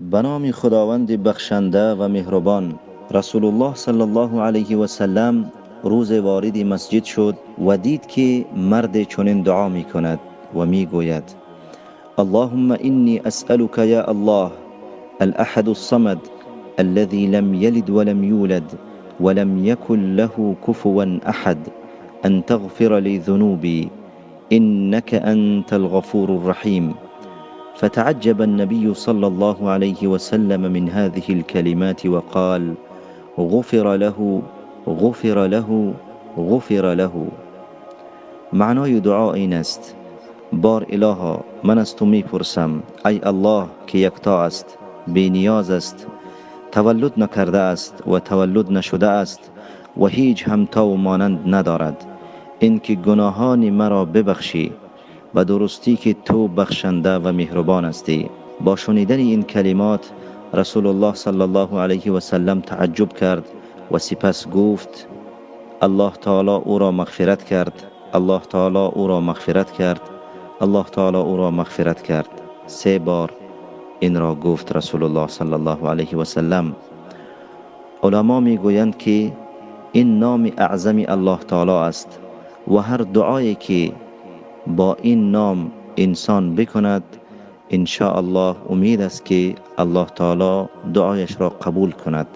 به نام خداوند بخشنده و مهربان. رسول الله صلی الله علیه و سلم روز وارد مسجد شد و دید که مرد چنین دعا می کند و می گوید: اللهم إني أسألك يا الله الأحد الصمد الذي لم يلد ولم يولد ولم يكن له كفوا أحد أن تغفر لي ذنوبي إنك أنت الغفور الرحيم. فتعجب النبي صلى الله عليه وسلم من هذه الكلمات وقال: غفر له غفر له غفر له. معنای دعا این است: بار الها، من از تو میپرسم ای الله که یکتا است، بی نیاز است، تولد نکرده است و تولد نشده است و هیچ همتا و مانند ندارد، اینکه گناهان مرا ببخشی، به درستی که تو بخشنده و مهربان هستی. با شنیدن این کلمات رسول الله صلی الله علیه و سلم تعجب کرد و سپس گفت: الله تعالی او را مغفرت کرد، الله تعالی او را مغفرت کرد، الله تعالی او را مغفرت کرد. 3 بار این را گفت رسول الله صلی الله علیه و سلم. علما می گویند که این نام اعظم الله تعالی است و هر دعایی که با این نام انسان بکند ان شاء الله امید است که الله تعالی دعایش را قبول کند.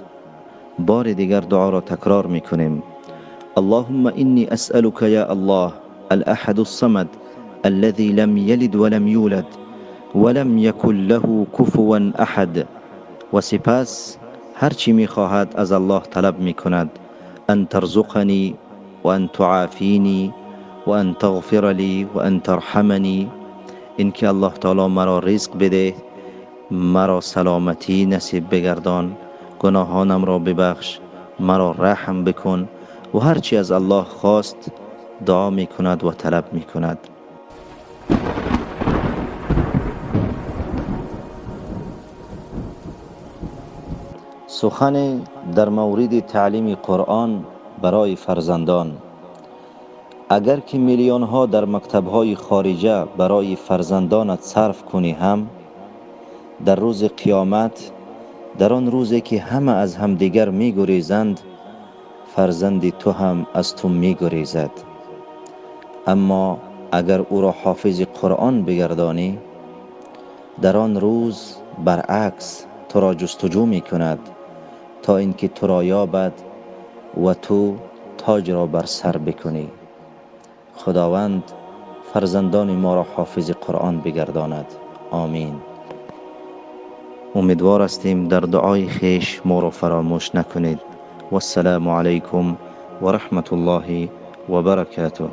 بار دیگر دعا را تکرار می کنیم: اللهم إني أسألك يا الله الأحد الصمد الذي لم يلد ولم يولد ولم يكن له كفوا أحد. و سپس هرچی می خواهد از الله طلب می کند: أن ترزقني وأن تعافيني وأن تغفر لي وأن ترحمني. اینکه الله تعالی مرا رزق بده، مرا سلامتی نصیب بگردان، گناهانم را ببخش، مرا رحم بکن. و هرچی از الله خواست دعا می کند و طلب می کند. سخن در مورد تعلیم قرآن برای فرزندان. اگر که میلیون ها در مکتب های خارجه برای فرزندانت صرف کنی هم، در روز قیامت، در آن روزی که همه از همدیگر میگریزند، فرزند تو هم از تو میگریزد. اما اگر او را حافظ قرآن بگردانی، در آن روز برعکس تو را جستجو میکند تا اینکه تو را یابد و تو تاج را بر سر بکنی. خداوند فرزندان ما را حافظ قرآن بگرداند. آمین. امیدوار هستیم در دعای خویش ما را فراموش نکنید. والسلام علیکم و رحمت الله و برکاته.